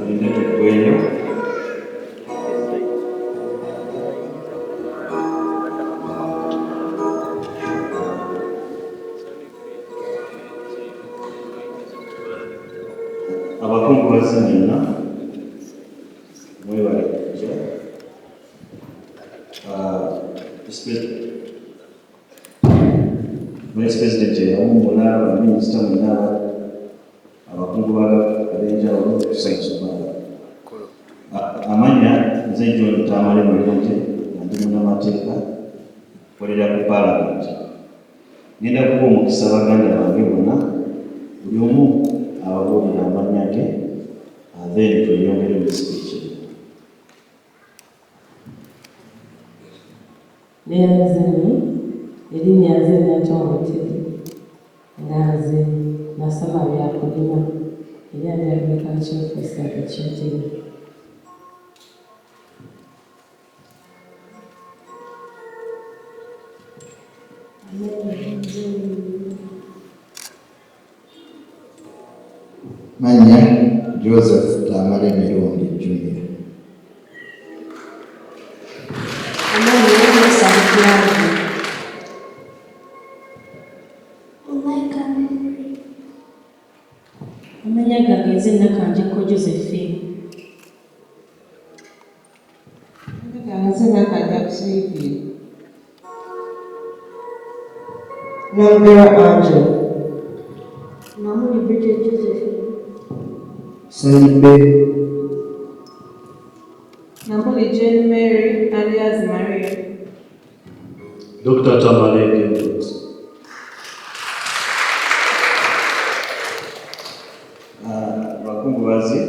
Katulinde tuggweyo. Abakungubazi mwenna mwebale kujja. Ah, Vice President eyawummula, baminisita mwenna, abakungu ba ab'enjawulo, tusanyusa obanga. Amanya nze John Tamale Mirundi, nga ndi munnamateeka, nkolera ku Paalamenti. Ngenda kuwa omukisa baganda bange bonna, buli omu ababuulire amannya ge, then tweyongere mu speech. Neeyanze nnyo. Erinnya nze Nantongo Teddy, nga nze nasoma bya kulima era ndi agriculture officer e Kyotera. Mannya Joseph Tamale Mirundi Junior. Amannya Musa Bukirangi. Malaika Mary. Amannya gange nze Nakanjako Josephine. Nze Nakanja Sylvia. Nambera Angel. Namuli Bridget Josephine. Saibe. Namuli Jane Mary alias Maria. Dr. Tamale Gilbert. Ah, bakungubazi,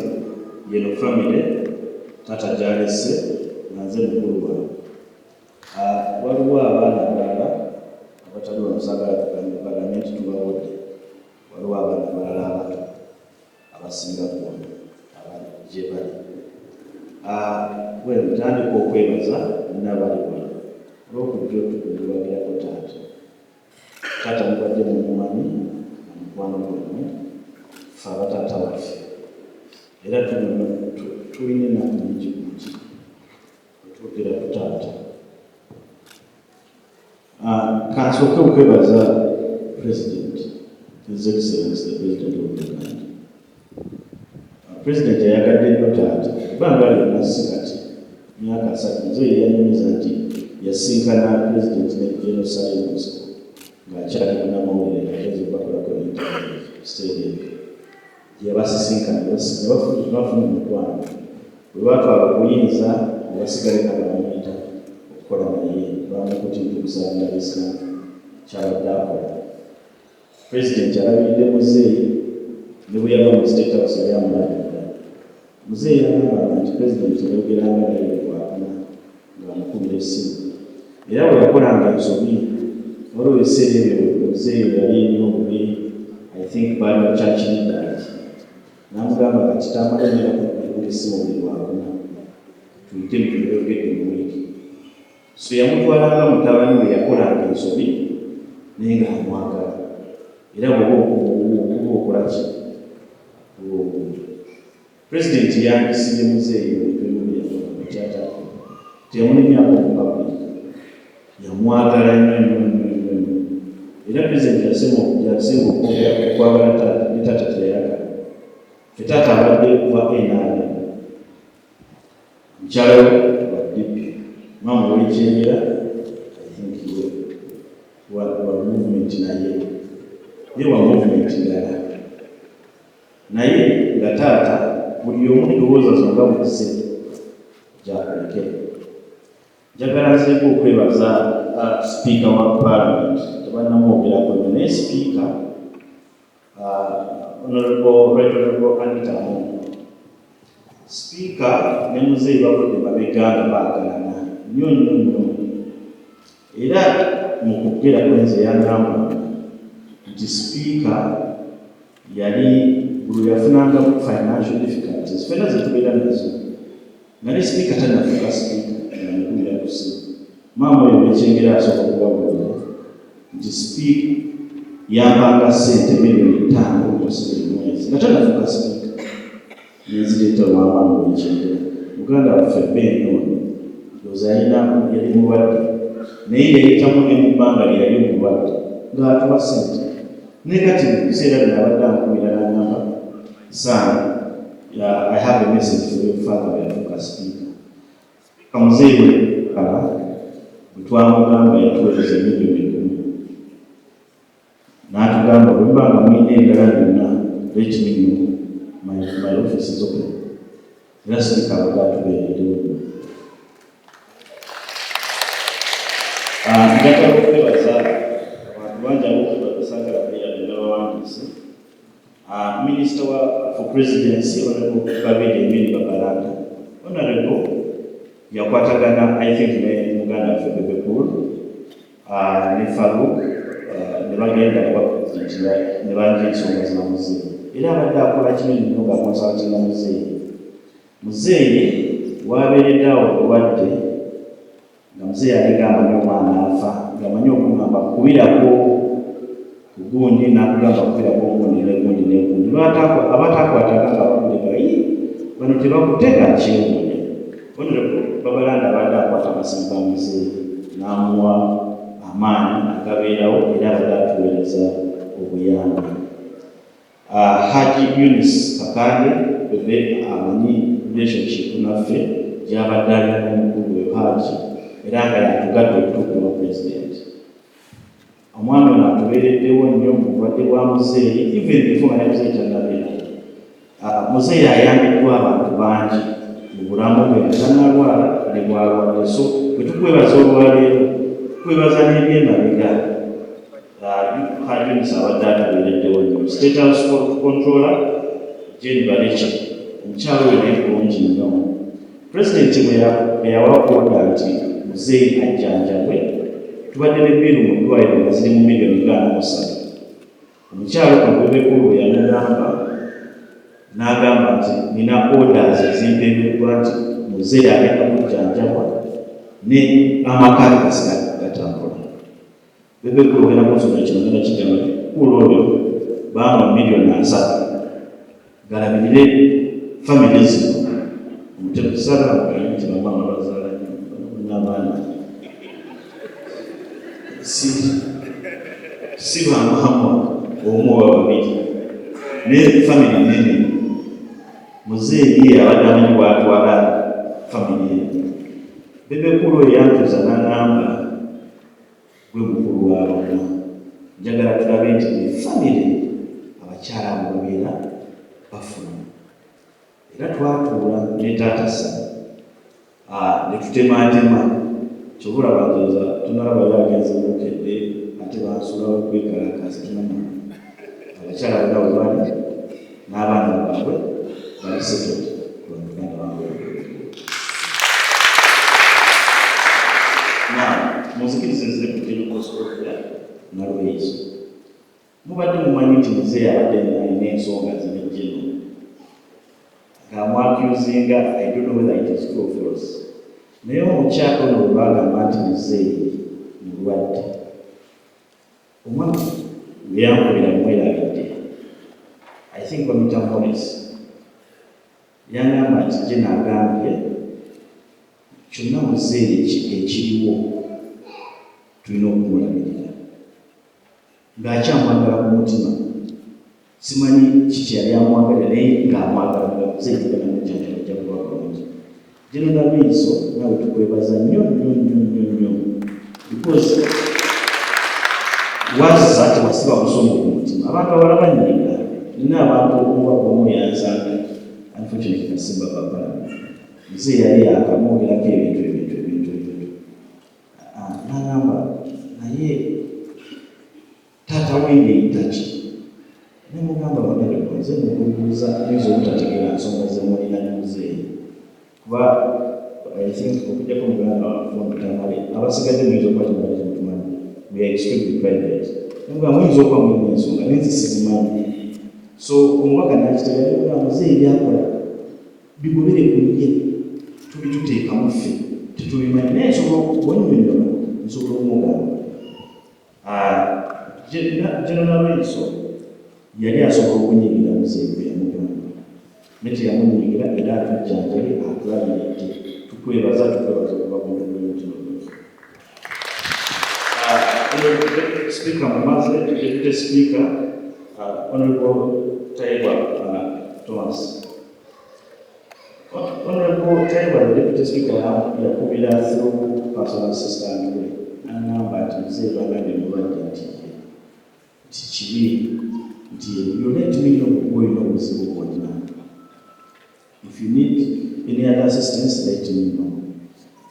yeno famire taata gyalese nga nze mukulu waabwe. Ah, waliwo abaana abalala abatali wano, saagala bagambe nti tubawodde. Waliwo abaana abalala abato abasinga kuwano abali gye bali. Ah, well, ntandika okwebaza n'abali wano olw'okujja otukungubagirako taata. Taata mubadde mumumanyi nga mukwano gwammwe, ffe abataata waffe, era tulina ennaku nyingi ku mutima otwogera ku taata. Ah, kansooke okwebaza President, His Excellence the President of Uganda. Ah, President ayagadde nnyo taata ebbanga lyonna, si kati, myaka 30. Nze yeyanyumiza nti yasinkana President ne General Salim Musiko ng'akyali munnamawulire, ng'ageze bakolako interview stadium gye yabasisinkana, ne bafuna omukwano. Bwe batwala obuyinza ne basigale nga bamuyita okukola naye, bamukuti ntukusanga this country kyabadde akola. President alabiridde muzeeyi, ne bwe yava mu State House yali amulabirira. Muzeeyi yagambanga nti President yayogeranga naye buli Lwakuna ng'amukubira essimu, era bwe yakolanga ensobi, waliwo ebiseera ebyo muzeeyi yali ennyo obubi, I think baali ba church leaders, n'amugamba, "Kati Tamale ngenda kukubira essimu buli Lwakuna, tuyite mu byogedde mu wiiki." So yamutwalanga mutabani we. Yakolanga ensobi naye ng'amwagala, era bw'oba okuba okola ki, Pulezidenti yandisibye muzeeyi ebintu ebimu byeyakola mukyata, teyamunenyako mu public, yamwagala nnyo nnyo nnyo nnyo nnyo. Era Pulezidenti yasinga okwogera okwagala taata, ne taata teyayagala. Ffe taata abadde wa NRM, mukyala we wa DP, maama ow'Ekyengera I think wa movement, naye ye wa movement ndala. Naye nga taata buli omu endowooza zo nga buze gyakuleke. Njagala nzeeko okwebaza Sipiika wa Parliament, tebannamwogerako nnyo, naye Sipiika, Honorable, Right Honorable Anita Among. Sipiika ne muzeeyi bavudde mabega nga baagalana nnyo nnyo nnyo, era mu kugera kwenze yagamba nti Sipiika yali buli yafunanga financial difficulties fenna zetubeera nazo, nga ne Sipiika tannafuuka Sipiika namukubira ku ssimu. Maama oyo Owekyengera asooka okubabuulira nti Sipiika yampanga ssente 5 million buli mwezi nga tannafuuka Sipiika. Nenzireeta olw'amaanyi ow'ekyengera. Muganda waffe Ben ono ndowooza yalina yali mulwadde naye yayitamu ne mu bbanga lye yali omulwadde ng'atuwa ssente. Ne kati mu biseera bino abadde ankubira n'angamba, "Son, I have a message for your father." Bwe yatuuka sipiika, sipiika muzeeyi bwe kala bwe twamugamba yatuweereza 10 miliyoni n'atugamba, "Bwe muba nga mulina endala yonna, let me know, my office is open." Era sipiika abadde atubeereddewo nnyo. Njagala okwebaza abantu bangi ab'okwebaza, saagala beerabira bawandiise. Minister wa for Presidency, Honorable Babirye Emili Babalanda, Honorable yakwatagana, I think, ne muganda waffe Bebe Cool ne Farouk, ne bagenda ewa President ne banja ensonga za muzeeyi, era abadde akola kinene nnyo nga consultinga muzeeyi. Muzeeyi wabeeredde awo obulwadde nga muzeeyi alinga amanyi omwana afa, ng'amanyi okugamba kubirako gundi n'akugamba kubirako gundi ne gundi ne gundi. Abatakwatanga nga bakubira, "Ii, bano tebakutte," nga kyewuunya. Honorable Babalanda abadde akwata amasimu ga muzeeyi n'amuwa amaanyi agabeerawo, era abadde atuweereza obuyambi. Haji Yunus Kakande Bebe amanyi relationship naffe gy'abadde alina n'omukulu we Haji, era nga yatugatta okutuuka ewa President. Omwami ono atubeereddewo nnyo mu bulwadde bwa muzeeyi, even before nga ne muzeeyi tannabeera. Muzeeyi ayambiddwa abantu bangi mu bulamu bwe nga tannalwala ne bw'alwadde, so bwe tukwebaza olwaleero tukwebaza n'ebyemabega. Haji Yunus abadde atubeereddewo nnyo. State House Controller Jane Barekye, omukyalo oyo naye bulungi nnyo. Pulezidenti bwe yawa order nti muzeeyi ajjanjabwe, tubadde ne bill mu ddwaliro nga ziri mu miliyoni 43. Omukyalo ono Bebe Cool bwe yamugamba n'agamba nti, "Nina orders ezimpeereddwa nti muzeeyi agenda kujjanjabwa ne amaka ge gasigala gatambula." Bebe Cool ogenda kunsonga kino, genda kigamba Cool oyo bamuwa 30 miliyoni galabirire famire zino. Omutekusala mugambe nti bamaama bazaala nnyo, bano bonna abaana si bamaama omu oba babiri, naye famire nene. Muzeeyi ye abadde amanyi bw'atwala famire ye. Bebe Cool oyo yantuuza n'aŋŋamba, "Gwe mukulu wa bonna, njagala tulabe nti buli famire abakyala abo babeera bafuna." Era twatuula ne taata sa ne tutematema. Kyova olaba ndowooza tonalaba agenze Bukedde, ate bansulawo kwekalakaasa. Tumanya abakyala bonna bwe bali n'abaana baabwe bali settled ku muganda wange. Now, munzikirize nzire ku General Scovia Nalweyiso. Mubadde mumanyi nti muzeeyi abadde alina ensonga zino gino ng'amwaccusinga. I don't know whether it is true or false, naye omukyala ono bwe bagamba nti muzeeyi mulwadde, omwami bwe yankubira mwerabidde, I think bamuyita Morris, yangamba nti gye naagambye kyonna muzeeyi ekiriwo tulina okumulabirira ng'akyamwagala ku mutima. Simanyi kiki yali amwagalira, naye ng'amwagala nga muzeeyi tugenda mujjanjaba, ajja kuba bulungi. General Nalweyiso, naawe tukwebaza nnyo nnyo nnyo nnyo nnyo because wazza tewasiba busungu ku mutima. Abantu abalala banyiga. Nina abantu omubaka omu yansanga, unfortunately nasimba babalami, muzeeyi yali yakamwogerako ebintu ebintu ebintu ebintu. N'agamba, "Naye taata we yeeyita ki?" Nemugamba, "Honorable, nze mukubuuza nyinza obutategeera nsonga zemulina ne muzeeyi, kuba I think okujjako muganda wange Tamale, abasigadde muyinza okuba temumanyi kyemutumanyi, we are extremely private." Nemugamba, "Muyinza okuba mulina ensonga naye nze sizimanyi." So omubaka nakitegeera, nemugamba, "Muzeeyi byakola bigobere ku ye, tubituteekamu ffe tetubimanyi, naye nsobola okubonnyonnyola, nsobola okumugamba." General Nalweyiso yali asobola okunyigira muzeeyi bwe yamugamba. Naye teyamunyiigira era atujjanjabye, atulabiridde. Tukwebaza, tukwebaza okuva ku ntobo y'omutima gwaffe. Honorable Speaker Mumaze, Deputy Speaker, Honorable Tayebwa Thomas. Honorable Tayebwa, the Deputy Speaker, yakubira through personal assistant we n'aŋŋamba nti muzeeyi bangambye mulwadde, nti ye, nti kibi, nti you let me know bw'oba olina obuzibu bwonna. If you need any other assistance, let me know.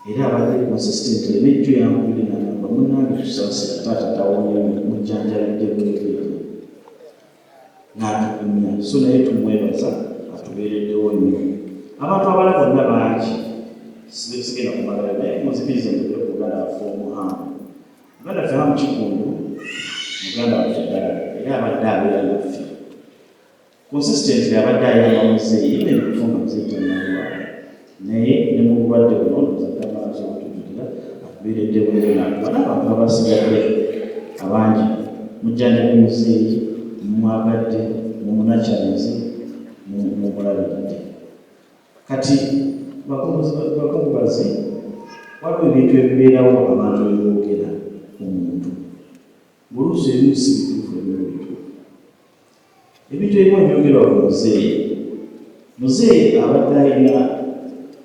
Era abadde consistently, nejjo yankubire n'agamba, munnange tusaasira taata tawonye, mujjanjabidde bwereere, n'atugumya. So naye tumwebaza, atubeereddewo nnyo. Abantu abalala bonna bangi, sigenda kumalayo, naye muzikirize njogere ku muganda waffe omuhangu, muganda waffe Hamu Kigundu, muganda waffe ddala, era abadde abeera naffe consistently, abadde ayamba muzeeyi even before nga muzeeyi tannalwala, naye ne mu bulwadde buno ndowooza tamala okutujjukira, atubeeredde bwereere n'atuwa. N'abantu abasigadde abangi, mujjanjabi muzeeyi, mumwagadde, mumunakyalize, mumulabiridde. Kati bakungubazi, waliwo ebintu ebibeerawo abantu beboogera ku muntu, ng'oluusi ebimu si bituufu, ebimu bituufu. Ebintu ebimu ebyogerwa ku muzeeyi, muzeeyi abadde alina,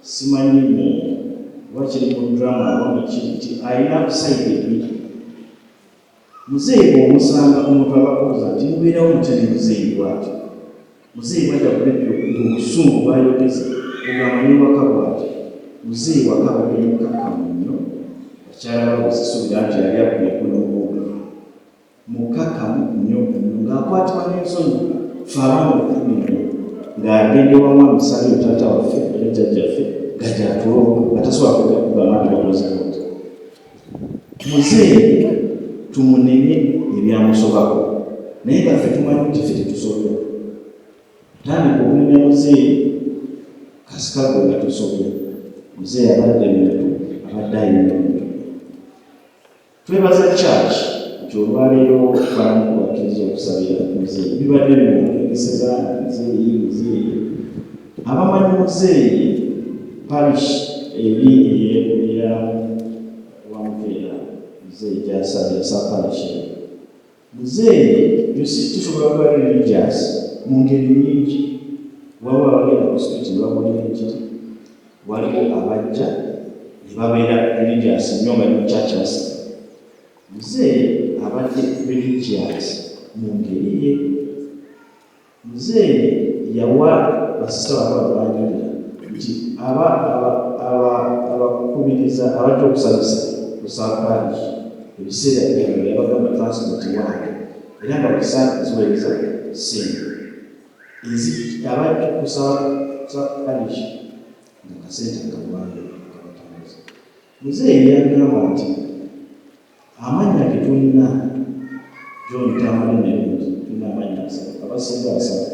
simanyi mu oba kiri mu drama oba muki, nti alina side ebiri. Muzeeyi bw'omusanga, omuntu abakubuza nti mubeerawo mutya ne muzeeyi bw'atyo? Muzeeyi bwajja ku leediyo ng'obusungu bw'ayogeza, ogamba ne waka bw'atyo. Muzeeyi waka abadde mukkakkamu nnyo, bakyala baabwe sisuubira nti yali akubyeko n'omuntu. Mukkakkamu nnyo nnyo, ng'akwatibwa n'ensonyi ffe abaana okutunyumya, ng'agenda ewa mwami Saliyo, taata waffe era jjajjaffe, nga gy'atuula, nga tasobola kujja kugamba nti wakoze oti. Muzeeyi tumunenye ebyamusobako, naye nga ffe tumanyi nti ffe tetusobya. Tandika okunenya muzeeyi kasika gwe nga tosobya. Muzeeyi abadde muntu, abadde alina ebintu. Twebaza church nti olwaleero balamu kubakkiriza okusabira muzeeyi. Bibadde bimwogereseza muzeeyi. Muzeeyi, abamanyi muzeeyi, parish eri eya Wamukeera, muzeeyi gyasabira, sa parish eyo. Muzeeyi, you see, tusobola kuba religious mu ngeri nyingi. Waliwo abagenda ku street ne babuulira enjiri, waliwo abajja ne babeera religious nnyo nga ne mu church basaba. Muzeeyi abadde religious mu ngeri ye. Muzeeyi yawa basista bano babanjulira nti abakubiriza abajja okusabisa ku parish ebiseera ebyo, yabagamba transport wange, era nga buli saa ziweereza ssente abajja okusaba parish, nga kasente akawaayo akabatambuza. Muzeeyi yagamba nti amannya ge tulina, John Tamale Mirundi, tulina amannya asatu, abasinga asatu,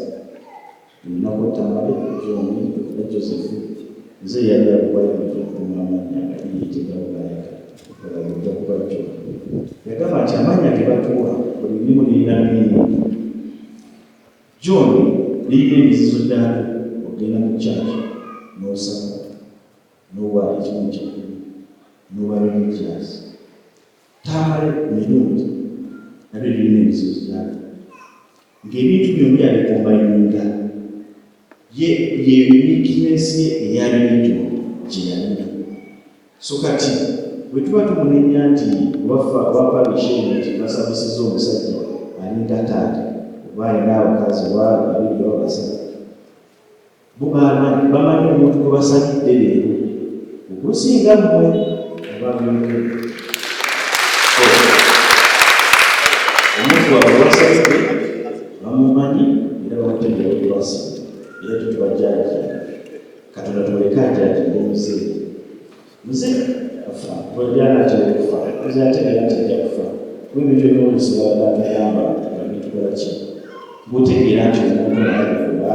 tulinako Tamale John ne Joseph. Muzeeyi yali yakubayo okutuma amannya nga yeetegawo gayagala ojja kuba John. Yagamba nti amannya ge batuwa buli limu lirina meaning. John lirina emizizo gyalyo: ogenda mu church n'osaba, n'owa ekimu kikumi, n'oba religious. Tamale Mirundi nabyo lirina emizizo gyalyo, ng'ebintu byombi abicombininga. Ye ye uniqueness ye eya religion gye yalina. So kati bwe tuba tumunenya nti wafa wa parish eno nti basabisiza omusajja alinga taata, oba alina abakazi oba babiri oba basatu, bo bamanyi omuntu gwe basabidde leero okusinga mmwe ababyogera. Omuntu waabwe basabidde bamumanyi era bamutegeera okubasinga, era tetubajudginga. Katonda tumuleke ajudginga omuzeeyi. Muzeeyi afa bwejanaatera okufa, muzeeyi ategeera nti ajja kufa, kuba ebintu ebimu oluusi batugamba nga bitukola ki, ng'otegeera nti omuntu naye agenda.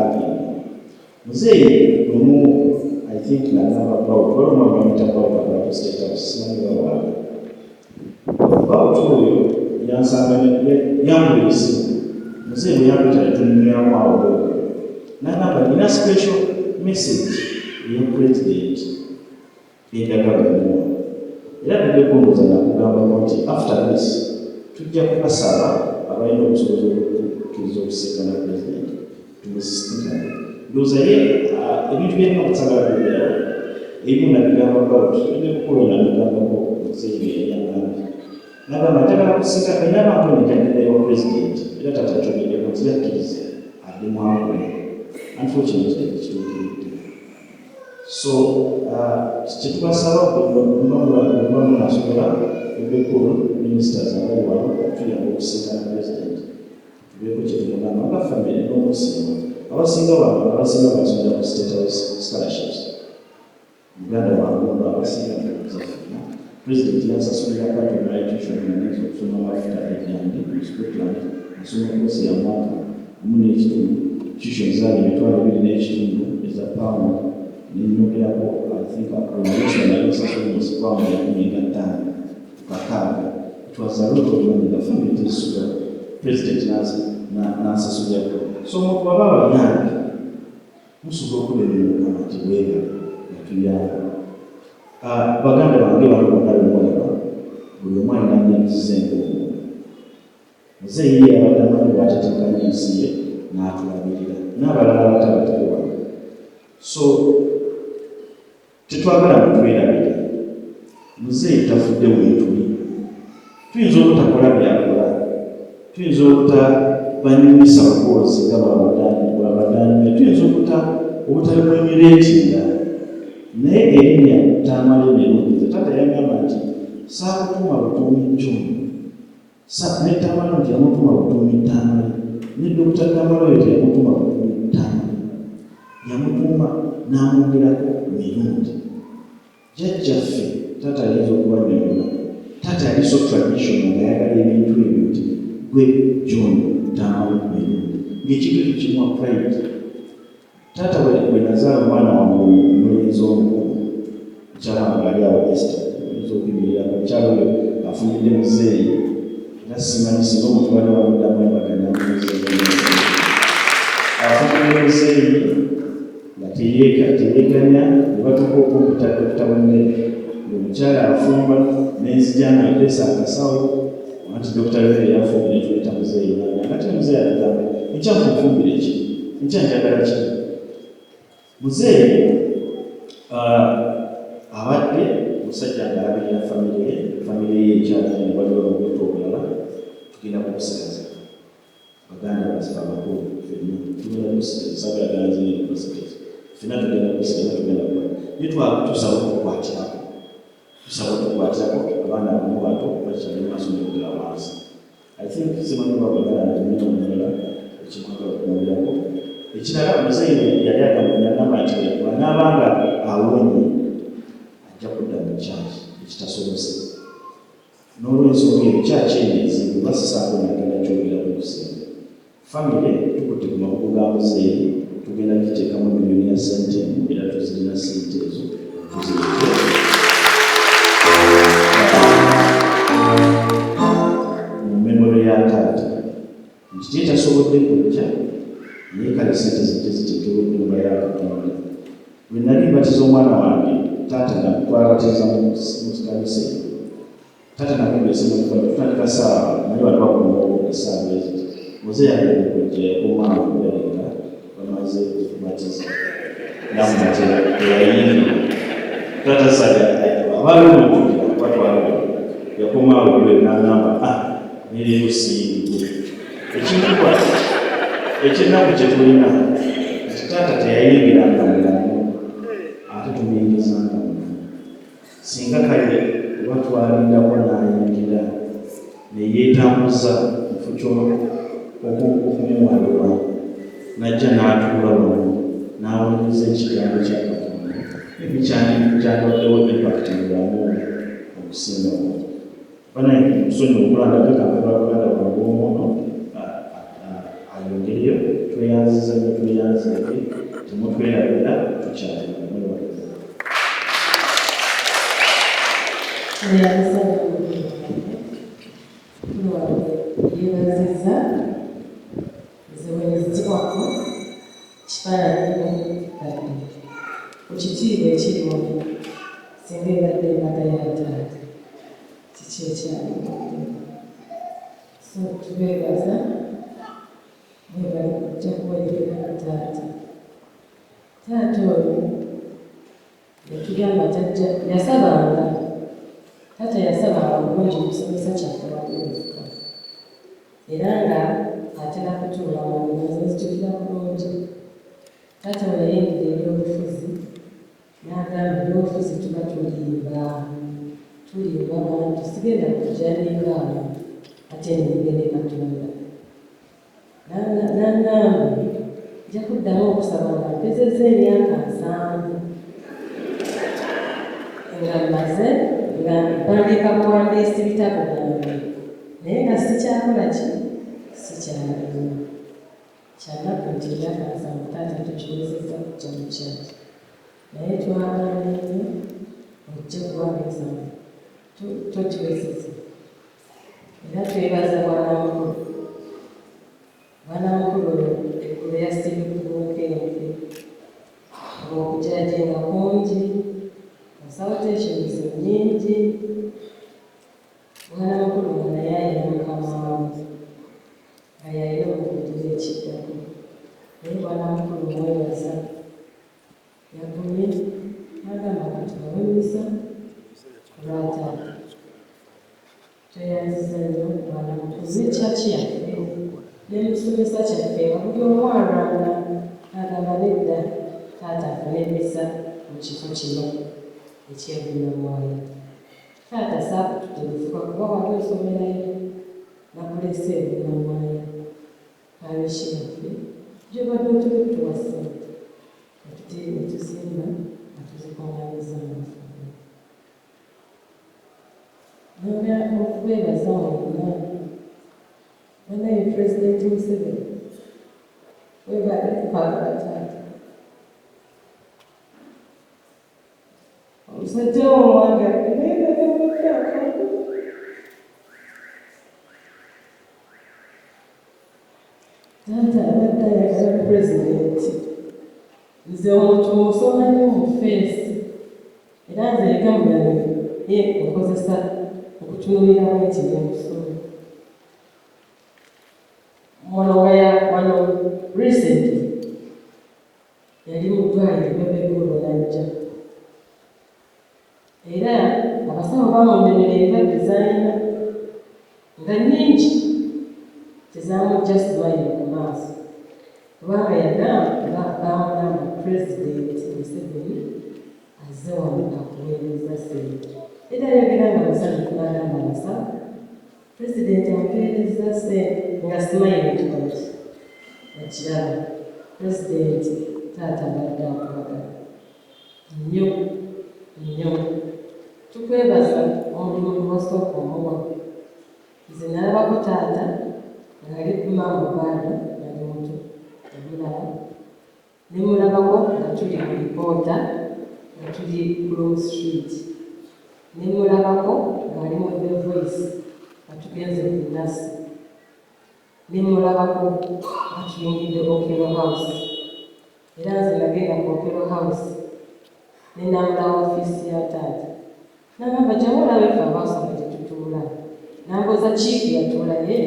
Muzeeyi lumu, I think nagamba Bout, waliwo omwami bamuyita Bout akola State House, simanyi bawaali. Bout oyo yansanga, yankubira essimu. Muzeeyi bwe yampita netunyumyamu awo bwegwe. N'agamba nina special message eya president endagala omuwa. Era Bebe Cool ndowooza nakugambako nti after this tujja kubasaba abalina obusobozi okukkiriza okusisinkana president tumusisinkane. Ndowooza ye ebintu byerina okusagala kwogerawo ebimu nabigamba about Bebe Cool, namugambako muzeeyi bye yali agambye. Nagamba njagala kusinga bwe naaba mponye njagenda ewa president, era taata kyogeddeko nti yakkiriza addemu akole. Unfortunately tekituukiridde. So kyetubasaba bwe munasobola, Bebe Cool, ministers abali wano, okutuyamba okusinkana president tubeeko kyetumugamba nga family n'omusiima. Abasinga wano, abasinga basomera ku State House scholarships. Muganda wange ono, abasinga ntuuza ffenna, president yansasulira part of my tuition nga ngenza okusoma mafuta e Dundee mu Scotland. Nasoma course ya mwaka 1.5. Tuition zaali 25,000 eza pound, nenyongerako, I think accommodation nali nsasula almost pound 156. It was a lot of money nga family tezisula. President nansasulirako. So omuntu waba abayambi musobola okubeera Mukama nti weebale nga tuyamba. Baganda bange bano bonna bemulaba, buli omu alina needs ze ng'omuntu. Muzeeyi ye abadde amanyi bw'atetenkanya ensi ye n'atulabirira n'abalala abatabatali wano. So tetwagala mutwerabira. Muzeeyi tafudde, weetuli. Tuyinza obutakola byakola, tuyinza obutabanyumisa buboozi nga bwabadanyumya, tuyinza obutabimuemulatinga, naye erinnya Tamale Mirundi, nze taata yagamba nti saakutuuma butuumi John, ne Tamale nti yamutuuma butuumi Tamale, ne Dokita Tamale oyo teyamutuuma butuumi Tamale, yamutuuma n'amwongerako Mirundi. Jjajjaffe taata ayinza okubannyonnyola. Taata yali so traditional ng'ayagala ebintu ebyo nti gwe John Tamale Mirundi, ng'ekintu ekyo kimuwa pride. Taata bwe nazaala omwana wange omulenzi omukulu, mukyala wange ali awo Esther, oyinza okuyimirirako. Mukyala oyo afumbidde muzeeyi, era simanyi singa omuntu bali bamuddamu embaga namuzeeyi. Afumbidde muzeeyi nga teyeekanya, ne batuuka okumpita Dokita w'emmere, ng'omukyala afumba nenzija nga ndeesa akasawo anti Dokita w'emmere yafumbye, netuleeta muzeeyi. Nange ate muzeeyi atugamba, "Enkya nkunfumbire ki? Enkya njagala ki?" Muzeeyi abadde musajja ng'alabirira famire ye, famire ye ekyalanye, waliwo n'obutto obulala. Tugenda kubusigaza, baganda baffe abakulu, ffenna tugenda kubusigaza. Sagala ganze universities, ffenna tugenda kubusigaza, tugenda kuba naye tusaba okukwatirako, tusaba okukwatirako. Abaana abamu bato bakyali mu masomero ga wansi. I think simanyi oba bagala nti mulina ekimwagala okwongerako. Ekirala, muzeeyi yali yagamba nti bw'anaabanga awonye ajja kudda mu kyaki ekitasobose. N'olwensonga eyo kyaki eno ezibu basisaako nagenda kyogera mu kusinga famire tukutte ku maboko ga muzeeyi, tugenda giteekamu miliyoni ya sente era tuzirina sente ezo tuzirete mu memory ya taata nti ye tasobodde kujja, naye kale sente zijje ziteekebwa ennyumba ya Katonda. Bwe nali mbatiza omwana wange, taata twabatiza mu kanisa eyo, taata nagamba esimu, tutandika saawa naye bali bakuma essaawa eziti. Muzeeyi agenda okujja yakomaawo okubeera nga bamaze okubatiza namubatiza, teyayingira. Taata saga abaaliwo mujjukira batwala, yakomaawo gwe n'agamba, "Ah, nereero siyingidde." Ekinkuba ekyennaku kye tulina nti taata teyayingiranga mulamu, ate tumuyingizanga mufu. Singa kale oba twalindako n'ayingira ne yeetambuza mufu okumuwalirwa, n'ajja n'atuula wano n'awuliriza ekigambo kya Katonda, maybe kyandibaddewo impact mu bulamu okusingawo. Banaye nsonyiwa okulandaga kambe baganda bange omuno ayongereyo. Tweyanziza nnyo, tweyanzike, temutwerabira, tukyali. Mwebale. Tweyanziza mukulu wange, yeebazizza nze bwe nzijibwako. Kifaananyi kadde ku kitiibwa ekiri wano, singa ebadde embaga ya taata, kiki ekyalibadde? So tubeebaza, mwebale kujja kuwerekera taata. Taata oyo yatugamba tajja, yasabanga, taata yasabanga bulungi musomesa kyaffe wamufuka, era nga atera kutuula mu nze nzijukira bulungi taata we yayingira ebyobufuzi n'agamba, ebyobufuzi tuba tulimba, tulimba bantu, sigenda kujja nimba abantu ate nimbe ne Katonda. N'aŋŋamba nja kuddamu okusaba nga mpezezza emyaka 70, nga mmaze nga mpandiika buwandiisi bitabo byange, naye nga sikyakola ki, sikyalima. Kyanaku nti emyaka 70 taata tukiwezezza kujja mu kyaki, naye twagala nnyo ojje kubanga 70 tokiwezezza. Era twebaza bwanamukulu. Bwanamukulu oyo eggulo yasiibye ku bunkenke, ng'okujajinga kungi, consultations nnyingi. Bwanamukulu nga naye ayina mukama we, nga yalina okugira ekiddako, naye bwanamukulu mwebaza yagumye n'agamba katubawe emisa ku lwa taata. Tweyanziza nnyo bwanamukulu ne church yaffe ne musomesa kyaffe, nga buli omu alwana agamba nedda, taata afune emisa mu kifo kino eky'ebunnamwaya. Taata saakututegefuka kuba wali osomerayo, nakulese ebunnamwaya parish yaffe gyobadde otera otuwa ssente ne tuzimba nga tuzikuŋŋaanyiza mu. Nongera okwebaza mwenna. Banaye, Pulezidenti Museveni, webale kwagala taata. Omusajja wo omwagadde, naye nagambadde akantu. Taata abadde ayagala pulezidenti. Nze omuntu musoma nnyo mu face, era nze ebigambo byange ye nkozesa okutunuuliramu nti nemusoma wano nga ya wano. Recently yali mu ddwaliro Bebegulu n'ajja, era abasawo bamunyonyola endwadde z'alina nga nnyingi, tezamujja smile ku maaso, kubanga yagamba bamugamba, Pulezidenti Museveni azze wano akuweereza ssente. Era ayogera nga musanyufu n'agamba abasawo, pulezidenti ampeereza ssente, nga smile kikola ekiraba. Pulezidenti, taata abadde akwagala nnyo nnyo. Tukwebaza omulimu gwe wasooka omuwa. Nze nalabako taata ng'ali ku maama baado, nali muto, namulaba, ne mulabako nga tuli ku Reporter, nga tuli ku Long Street, ne mulabako ng'ali mu The Voice nga tugenze ku Nasi, ne mulabako nga tuyingidde Okello House. Era nze nagenda ku Okello House ne nambula ofiisi ya taata, nagamba, jangu olabe ffe abaasoma gye tutuula. Nambuuza, chief yatuula ye?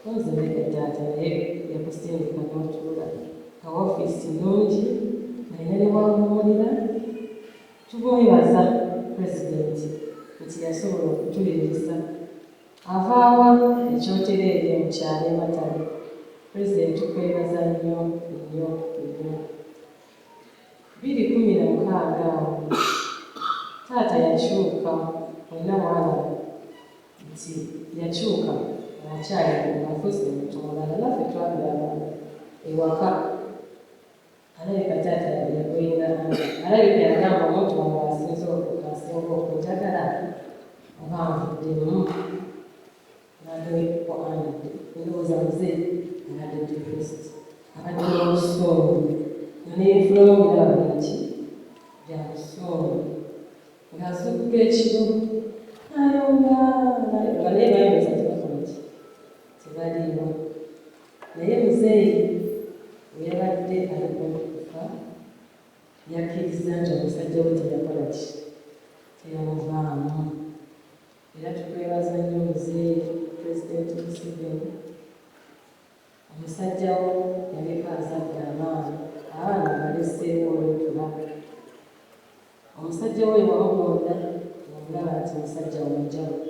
Nze nedda taata, naye yakusindika n'otuula nga ofiisi nnungi, ng'alina ne wawummulira. Tumwebaza pulezidenti nti yasobola okutuliriza avaawa ekyotera eri mu kyalo ematale. Pulezidenti, tukwebaza nnyo nnyo nnyo. 2016 awo taata yakyuka, mwenna mwalaba nti yakyuka ng'akyali ng'afuuse omuntu mulala, naffe twabiraba ewaka. Alabika taata yagoyinga, alabika yagamba omuntu wange asinze asinga okunjagala oba nvuddemu n'ageko. Ndowooza muze abadde depressed, abadde n'obusungu, nga n'ebifuluma biraba nti bya busungu, ng'azuukuka ekiro ayomba, nga naye bayomesa tebakola ki, tebaliiwo. Naye muzeeyi bwe yabadde ali Yakkiriza nti omusajja we teyakola ki, teyamuvaamu. Era tukwebaza nnyo muzeeyi Pulezidenti Museveni. Omusajja wo yaleka azadde abaana, abaana baleseewo olwetula. Omusajja we wamugonda omulaba nti musajja wanjawulo,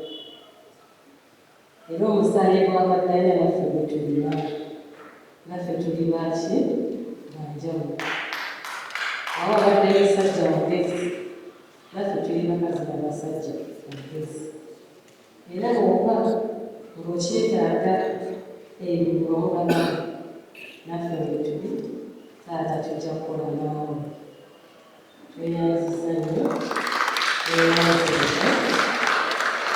era omusaayi gwabadde alina naffe gwe tulina, naffe tuli baaki banjawulo. Awo abadde musajja mugezi, naffe tuli bakazi na basajja bagezi. Era bw'oba ng'okyetaaga ebyo omugaba, naffe bwe tuli, taata tujja kukola naawe. Tweyanziza nnyo, tweyanziza,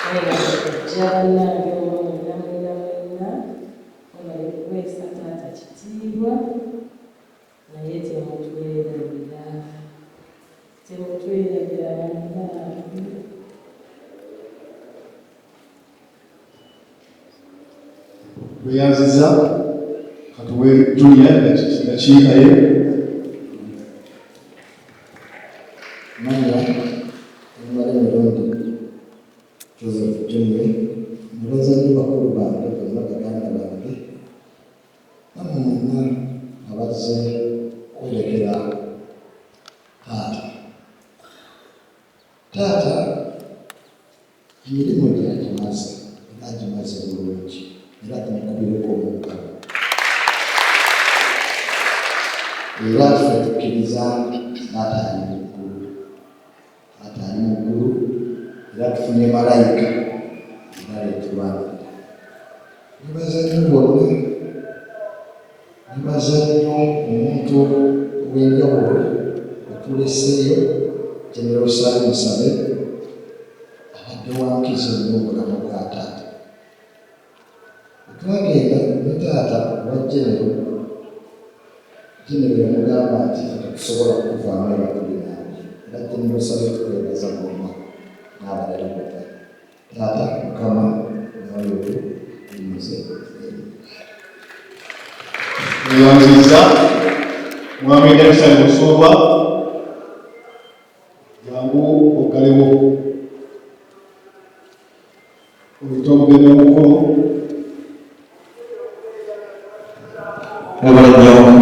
mwebale kujja bannange mwenna mwenna mwenna, mwebale kuweesa taata kitiibwa, naye temutwerabira, temutwerabira bannange. Tweyanziza, katuwe Junior dakiika ye. Manya Tamale Mirundi Joseph Junior, nebaza nnyo bakulu bange bonna, baganda bange, nammwe mwenna abazze kwerekera taata. Taata emirimu gye agimaze, era agimaze bulungi, era tumukubireko mu ngalo. Era ffe tukkiriza taata ali mu ggulu, taata ali mu ggulu, era tufunye malayika era leetulwanirira. Nebaza nnyo bonna, nebaza nnyo omuntu ow'enjawulo otuleseeyo, General Salim Saleh, abadde wankizo nnyo mu bulamu bwa taata. Twagenda ne taata wa Genero, Genero yamugamba nti tetusobola kukuvaamu era tuli naawe. Era Genero Saleh tukwebaza bonna n'abalala bonna. Taata, Mukama mwoyo gwe guwummuze. Tweyanziza Mwami Nelson Musumba, jangu oggalewo oyite omugenyi omukulu. Mwebale nnyo.